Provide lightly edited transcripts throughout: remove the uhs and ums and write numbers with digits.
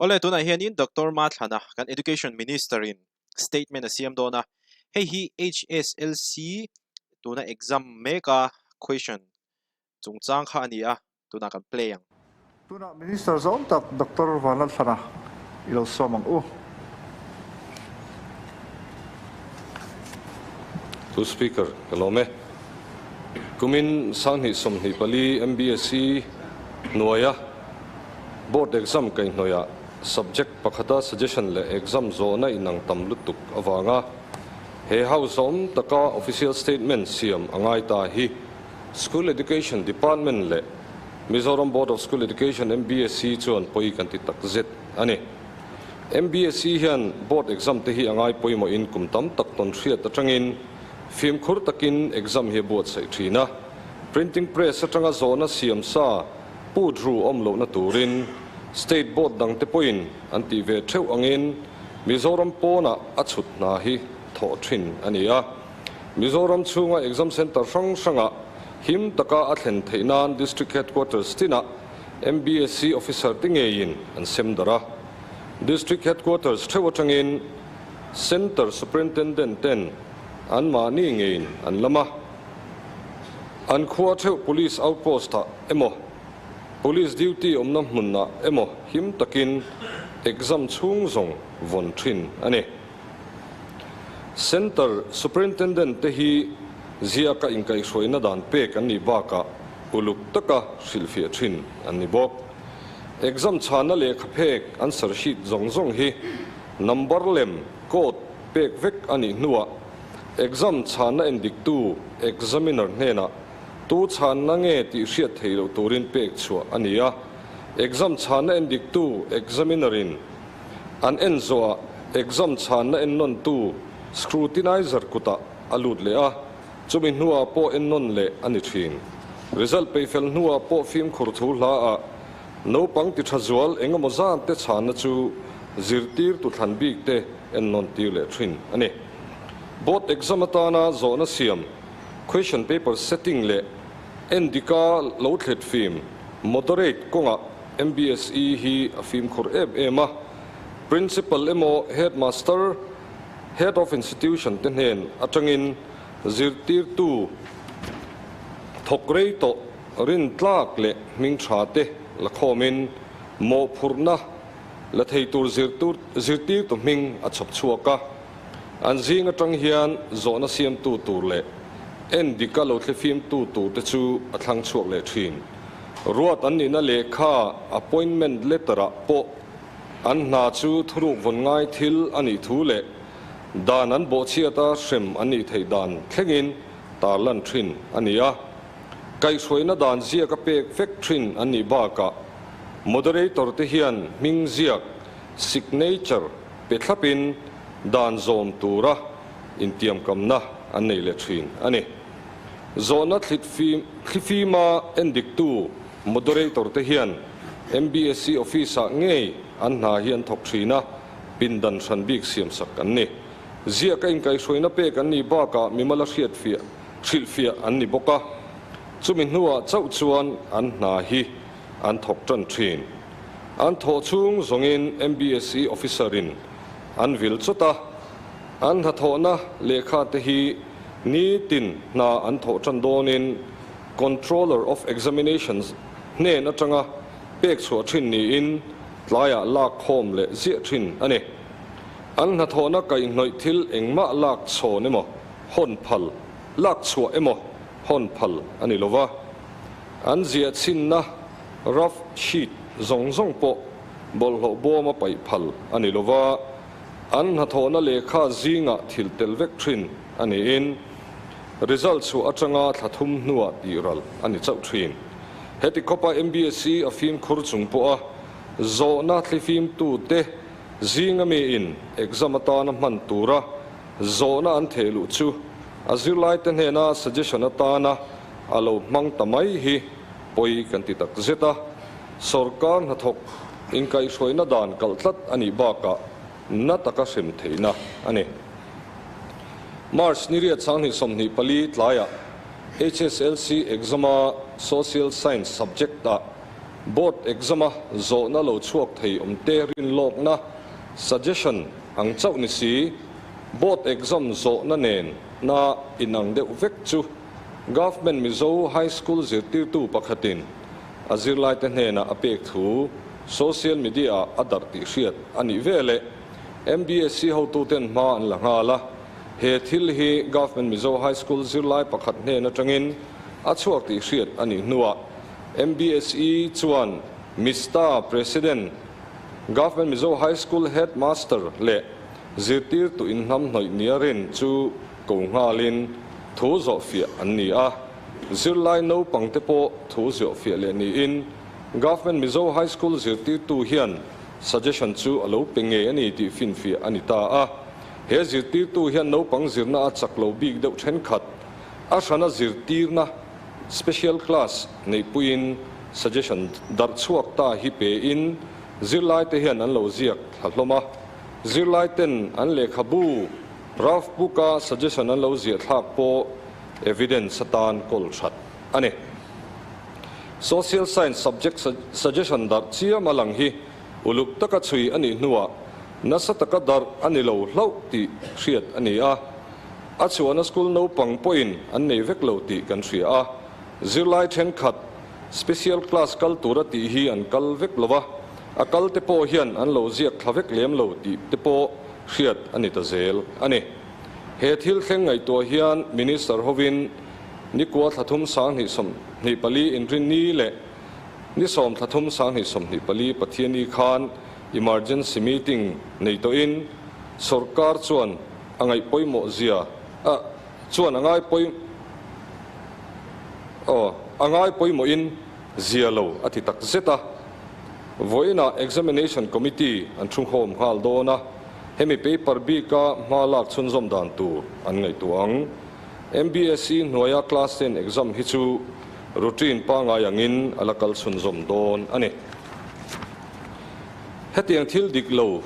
Awle, tunah hianin Doctor Mathlana, kan Education Minister in statement a siam dawn a, hei hi HSLC tuna exam meka question chungchang kha a ni a, tunah kan play ang. Tunah Minister zawng tak Doctor Vanlalthlana i lo sawm ang u. Pu Speaker, ka lawm e. Kumin 2024 MBSE hnuaia Board exam kaihhnawihah subject pakhata suggestion leh exam zawhna inang tam lutuk avanga he House awm taka official statement siam a ngai ta hi School Education Department leh Mizoram Board of School Education, MBSE, chuan pawi kan ti tak zet a ni. MBSE hian board exam te hi a ngai pawimawhin kum tam tak tawn hriat atangin fimkhur takin exam hi a buatsaih thin a. Printing press atanga zawhna siam sa put ru awm lohna turin State Board dangte pawhin an tih ve theuh angin Mizoram pawnah a chhut hna hi thawh thin a ni a. Mizoram chhunga exam centre hrang hrangah him taka a thlen theih nan District Headquarters tinah MBSE officer te ngeiin an sem darh a. District Headquarters theuh atangin Centre Superintendent ten anmahni ngeiin an lam a. An khua theuh Police Outpost-ah emaw, Police duty awmna hmunah emaw him takin exam chhung zawng vawn thin a ni. Centre Superintendent te hi ziaka inkaihhruaina dan pek an nih bakah uluk taka hrilhfiah thin an ni bawk. Exam chhana lehkha phek answer sheet zawng zawng hi number lem, code, pek vek a nih hnuah exam chhana endiktu, examiner, hnenah tu chhanna nge tih hriat theih loh turin pek chhuah a ni a. Exam chhana endiktu, examiner, in An en zawhah exam chhanna ennawntu scrutinizer kutah a lut leh a, chumi hnuah pawh ennawn leh a ni thin. Result peihfel hnuah pawh fimkhur thu hlaah naupang ti tha zual eng emaw zan te chhanna chu zirtirtu thlan bik te ennawn tir leh thin a ni. Board exam atana zawhna siam, question paper setting leh endika lo thlet fim, moderate, kawngah MBSE hi a fimkhur em em a, Principal emaw Headmaster, Head of Institution te hnen atangin zirtirtu thawk rei tawh rintlak leh hming tha te la khawmin mawhphurhna la thei tur zirtirtu hming a chhawp chhuak a. An zing atang hian zawhna siamtu tur leh endika lo thlifimtu tur te chu a thlang chhuak leh thin. Ruat an nihna lehkha, appointment letter, ah pawh an hna chu thuruk vawn ngai thil a nih thu leh dan an bawhchhiata hrem an nih theih dan thlengin tarlan thin a ni a. Kaihhruaina dan ziaka pek vek thin an nih bakah moderator te hian hming ziak, signature, pe thlapin dan zawm tura intiamkamna an nei leh thin a ni. Zawhna thlifima endiktu moderator te hian MBSE office-ah ngei an hna hi an thawk thin a, pindan hran bik siamsak an ni. Ziaka inkaihhruaina pek an nih bakah mimala hriatfiah, hrilhfiah an ni bawk a, chumi hnuah chauh chuan an hna hi an thawk tan thin. An thawh chhung zawngin MBSE officer-in an vil chawt a, an hnathawhna lehkha te hi Nitin hna an thawh tan dawnin Controller of Examinations hnen atanga pek chhuah thin niin tlaiah lak khawm leh ziah thin a ni. An hnathawhna kaihhnawih thil engmah lak chhawn emaw hawn phal, lak chhuah emaw hawn phal a ni lova. An ziah chhinna rough sheet zawng zawng pawh bawlhhlawh bawma paih phal a ni lova. An hnathawhna lehkha zingah thil tel vek thin a niin result chhuah atanga thla thum hnuah tih ral a ni chauh thin. Heti khawpa MBSE a fimkhur chung pawha zawhna thlifimtute zinga miin exam atana hman tura zawhna an theh luh chu a zirlaite hnena suggestion atana a lo hmang ta mai hi pawi kan ti tak zet a. Sorkar hnathawk inkaihhruaina dan kalh tlat a nih bakah na taka hrem theihna a ni. March ni riat 2024 tlaiah HSLC exam-a Social Science subject-ah Board exam-a zawhna lo chhuak thei awmte rinlawkna, suggestion, ang chauh ni si, Board exam zawhna nen na inang deuh vek chu Government Mizo High School zirtirtu pakhatin a zirlaite hnenah a pek thu social media-ah a darh tih hriat a nih veleh MBSE hotuten hma an la nghal a. He thil hi Government Mizo High School zirlai pakhat hnen atangin a chhuak tih hriat a nih hnuah MBSE chuan Mista President, Government Mizo High School Headmaster leh zirtirtu inhnamhnawih nia rin chu ko nghalin thu zawhfiah an ni a. Zirlai naupangte pawh thu zawhfiah leh niin Government Mizo High School zirtirtu hian suggestion chu a lo pe ngei a ni tih finfiah a ni ta a. He zirtirtu hian naupang zirna a chak lo bik deuh thenkhat a hrana zirtirna, special class, neihpuiin suggestion darh chhuak ta hi pein zirlaite hian an lo ziak thla hlawm a. Zirlaiten an lehkhabu, rough book-a suggestion an lo ziah thlak pawh evidence atan kawl that a ni. Social science subject suggestion darh chiam a lang hi uluk taka chhui a nih hnuah nasa taka darh a ni lo hlauh tih hriat a ni a. A chhuahna school naupang pawhin an nei vek lo tih kan hria a. Zirlai thenkhat special class kal tura tih hi an kal vek lo va, a kal te pawh hian an lo ziak thla vek lem lo tih te pawh hriat a ni ta zel a ni. He thil thleng ngaihtuah hian Minister hovin nikua thlathum 2024 inrinni leh ni sawm thlathum 2024 Pathianni khan emergency meeting nei tawhin sorkar chuan a ngaih pawimawh zia a chuan a ngai pawi aw a ngai pawimawhin zia lo a ti tak zet a. Vawiinah Examination Committee an thu nghawm nghal dawn a, hemi paper bika hma lak chhunzawm dan tur an ngaihtuah ang. MBSE hnuaia Class 10 exam hi chu routine pangngai angin a la kal chhunzawm dawn a ni. Hetiang thil dik lo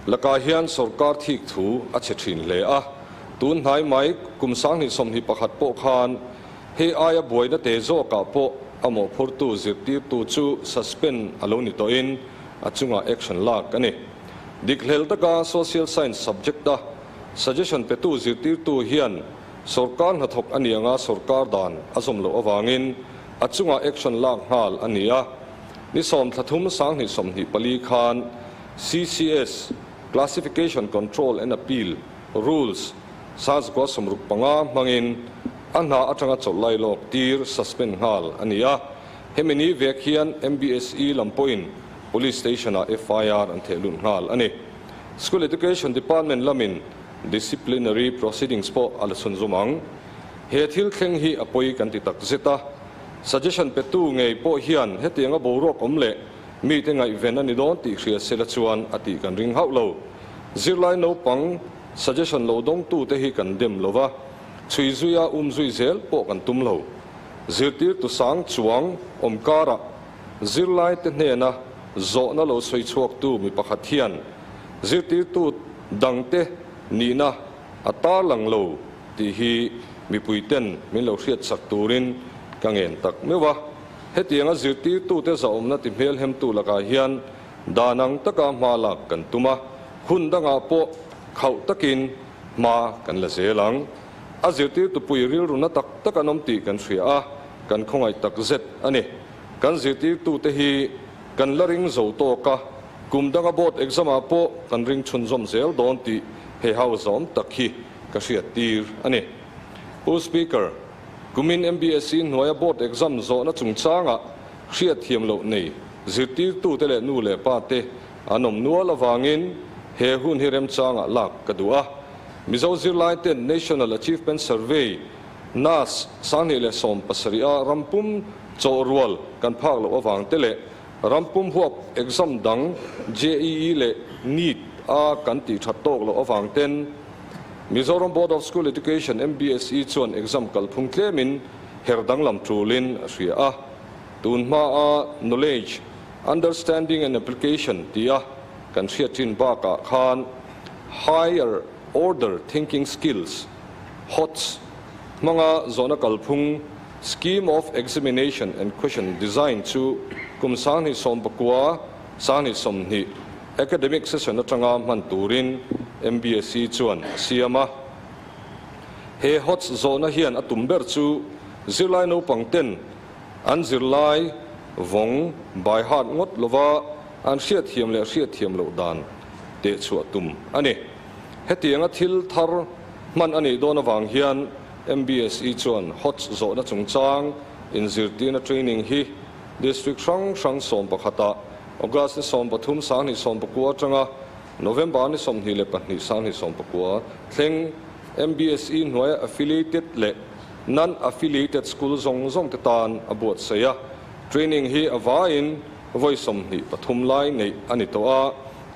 lakah hian sorkar thik thu a chhe thin hle a, tun hnai mai kum 2021 pawh khan Hei aia buaina te zawkah pawh a mawhphurtu zirtirtu chu suspend a lo ni tawhin a chungah action lak a ni. Dik hlel taka Social Science subject-a suggestion petu zirtirtu hian sorkar hnathawk a ni anga sorkar dan a zawm loh avangin a chungah action lak nghal a ni a. Ni sawm thlathum 2024 khan CCS, Classification Control and Appeal, Rules, Sazkua 65 hmangin a hna atanga chawlh lai lawk tir, suspend, nghal a ni a. Hemi ni vek hian MBSE lam pawhin Police Station-ah FIR an theh lut nghal a ni. School Education Department lamin disciplinary proceedings pawh a la chhunzawm ang. He thil thleng hi a pawi kan ti tak zet a. Suggestion petu ngei pawh hian hetianga boruak awm leh mite ngaihven a ni dawn tih hria sela chuan a tih kan ring hauh lo. Zirlai naupang Suggestion lo dawngtute hi kan dem lo va, chhui zuia um zui zel pawh kan tum lo. Zirtirtu sang chuang awm karah zirlaite hnena zawhna lo sawi chhuaktu mi pakhat hian zirtirtu dangte nihna a tarlang lo tih hi mipuiten min lo hriatsak turin ka ngen tak meuh a. Hetianga zirtirtute zahawmna ti hmelhemtu lakah hian Dan ang taka hma lak kan tum a, hun dangah pawh khauh takin hma kan la zel ang. A zirtirtupui rilru na tak tak an awm tih kan hria a, kan khawngaih tak zet a ni. Kan zirtirtute hi kan la ring zo tawk a, kum danga board exam ah pawh kan ring chhunzawm zel dawn tih he hau zawm tak hi ka hriat tir a ni. Pu Speaker, kumin MBSE hnuaia board exam zawhna chungchangah hriatthiam loh nei Zirtirtute leh nu leh pa te an awm nual avangin he hun hi remchangah lak ka duh a. Mizo zirlai ten National Achievement Survey, nas, 2017 a rampum chawhrual kan phak loh avang te leh rampum huap exam dang JEE leh NEET a kan tih that tawk loh avang ten Mizoram Board of School Education, MBSE, chuan exam kalphung tlemin her danglam tulin a hria a. Tun hmaa Knowledge, Understanding and Application tia kan hriat thin bakah khan Higher Order Thinking Skills, HOTS, hmanga zawhna kalphung, Scheme of Examination and Question Design, chu kum 2019, 2020 academic session atanga hman turin MBSE chuan a siam a. He HOTS zawhna hian a tum ber chu zirlai naupang ten an zirlai vawng by heart ngawt lova an hriatthiam leh hriatthiam loh dan tehchhuah tum a ni. Hetianga thil thar hman a nih dawn avang hian MBSE chuan HOTS zawhna chungchang inzirtirna training hi District hrang hrang sawmpakhatah August ni 13 2019 atanga November ni 22 2019 thleng MBSE hnuaia affiliated leh non-affiliated school zawng zawng te tan a buatsaih a. Training hi a vaiin vawi 23 lai neih a ni tawh a,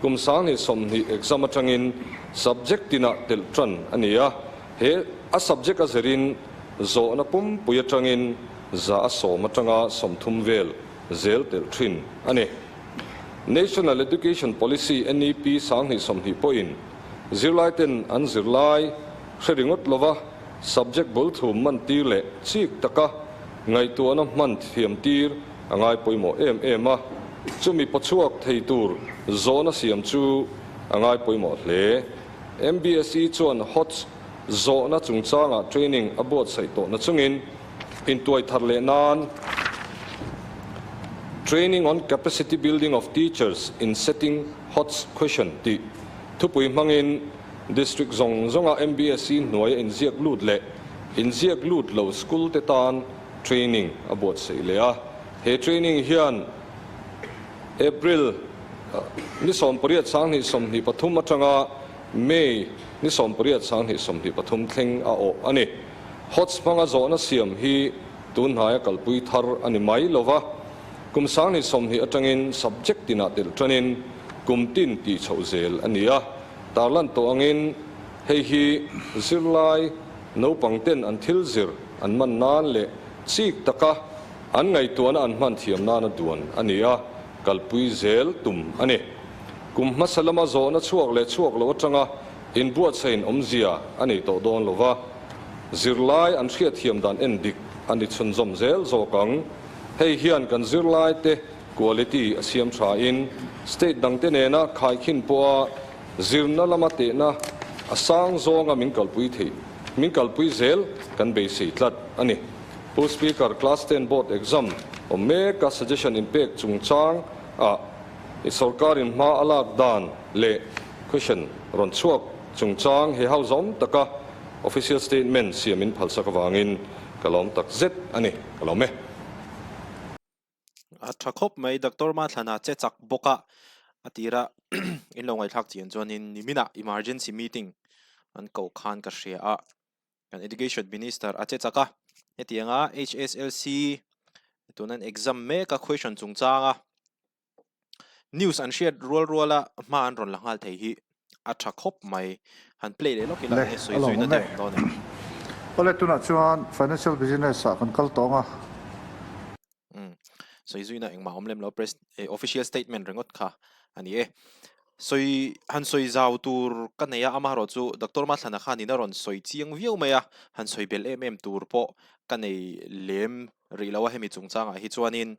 kum 2020 exam atangin subject tinah telh tan a ni a, he a subject a zirin zawhna pumpui atangin 100 atanga 30 vel zel telh thin a ni. National Education Policy, NEP, 2020 pawhin zirlaiten an zirlai hre ringawt lova subject bul thum man tir leh chik taka ngaihtuahna hman thiam tir a ngai pawimawh em em a, chumi pawchhuak thei tur zawhna siam chu a ngai pawimawh hle. MBSE chuan HOTS zawhna chungchangah training a buatsaih tawhna chungin intuai thar leh nan Training on Capacity Building of Teachers in Setting HOTS Question tih thupui hmangin District zawng zawnga MBSE hnuaia inziak lut leh inziak lut lo school te tan training a buatsaih leh a. He training hian April ni 18 2023 atanga May ni 18 2023 thleng a awh a ni. HOTS hmanga zawhna siam hi tun hnaia kalpui thar a ni mai lo va, kum 2020 atangin subject tinah telh tanin kum tin tih chhoh zel a ni a. Tarlan tawh angin hei hi zirlai naupang ten an thil zir an man nan leh chik taka an ngaihtuahna an hman thiam nana duan a ni a, kalpui zel tum a ni. Kum hmasa lama zawhna chhuak leh chhuak lo atanga inbuatsain awmzia a nei tawh dawn lo va, zirlai an hriatthiam dan en dik a ni chhunzawm zel zawk ang. Hei hian kan zirlai te quality a siam tha in state dangte nena khaikhin pawha zirna lama tehna a sang zawnga min kalpui theih min kalpui zel kan beisei tlat a ni. Pu Speaker, Class Ten Board Exam awm meka suggestion inpek chungchang ah i sorkarin hma a lak dan leh question rawn chhuak chungchang he ho zawm taka official statement siam in phalsak avangin ka lawm tak zet a ni. Ka lawm e. A tha khawp mai Doctor Mathlana che chak bawk a, a tira in lo ngaihthlak chian chuanin niminah emergency meeting an koh khan ka hria a, kan Education Minister a che chak a, hetianga HSLC tuna an exam mek a question chungchanga news an hriat rual rual a hma an rawn la nghal thei hi a tha khawp mai. Han play leh lawk ila Le, enge a sawi zuina lawmawm te e. a awm dawn em? Awle, tunah chuan financial business ah kan kal tawng a. Umm, sawi zuina engmah a awm lem lo, press eh official statement ringawt kha a ni e. Sawi han sawi zau tur ka nei a, amaherawh chu Doctor Mathlana khanin a rawn sawi chiang viau mai a, han sawi belh em em tur pawh ka nei lem rih lo a hemi chungchangah hi chuanin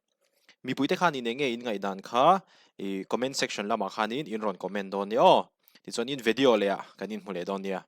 Mipuite khanin eng nge in ngaihdan kha i comment section lamah khanin in rawn comment dawn nia aw. Tichuan in video leh ah kan inhmu leh dawn nia.